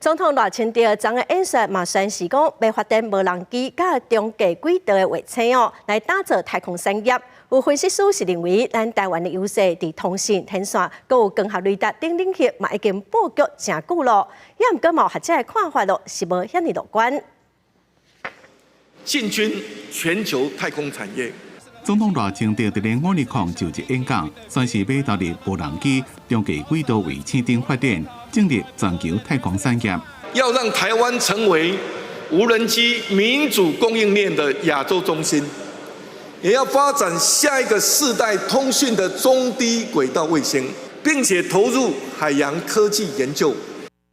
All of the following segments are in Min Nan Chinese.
總統賴清德昨昏演說嘛宣示講，欲發展無人機佮中低軌道的衛星哦，來打造太空產業。有分析師是認為，咱台灣的優勢佇通信、天線、閣有光學雷達等領域嘛已經布局誠久咯。也毋過嘛有學者的看法咯，是無遐爾樂觀。進軍全球太空產業。總統賴清德佇咧520就職演講，宣示欲投入無人機、中低軌道衛星等發展，進入全球太空產業。要讓台灣成為無人機民主供應鏈的亞洲中心，也要發展下一個世代通訊的中低軌道衛星，並且投入海洋科技研究。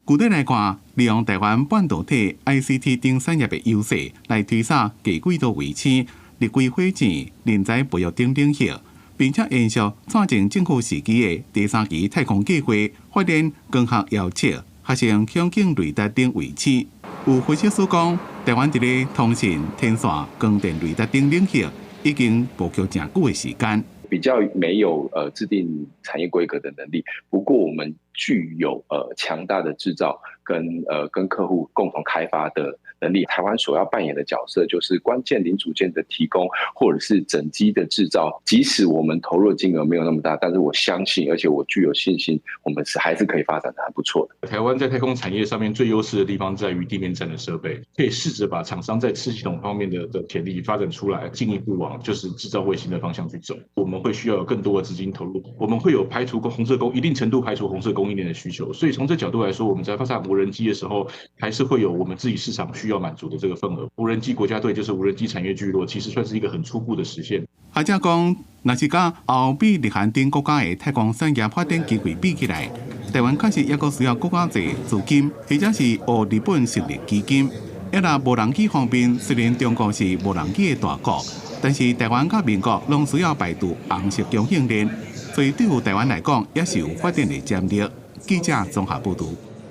具體來看，利用台灣半導體、ICT 等產業的優勢，來推捒低軌道衛星、日規火箭、人才培育等領域，並且延續蔡前政府時期的第三期太空計劃，發展光學遙測、合成孔徑雷達等衛星。有分析師講，台灣佇咧通信、天線、光電雷達等領域已經布局誠久的時間。比較沒有制定產業規格的能力，不過我們具有強大的製造跟客戶共同開發的能力。台灣所要扮演的角色就是關鍵零組件的提供，或者是整機的製造。即使我們投入金額沒有那麼大，但是我相信，而且我具有信心，我們是還是可以發展得還不錯的。台灣在太空產業上面最優勢的地方在於地面站的設備，可以試着把廠商在次系統方面的潛力發展出來，進一步往就是製造衛星的方向去走。我們會需要有更多的資金投入，我們會有排除紅色供一定程度排除紅色供應鏈的需求，所以從這角度來說，我們在發展無人機的時候，還是會有我們自己市場需要滿足的這個份額。無人機國家隊就是無人機產業聚落，其實算是一個很初步的實現。學者講，若是佮歐美、日韓等國家的太空產業發展機會比起來，台灣確實猶閣需要閣較濟資金，或者是學日本設立基金。抑若無人機方面，雖然中國是無人機的大國，但是台灣佮美國攏需要排除紅色供應鏈，所以對於台灣來講，也是有發展的潛力。記者綜合報導。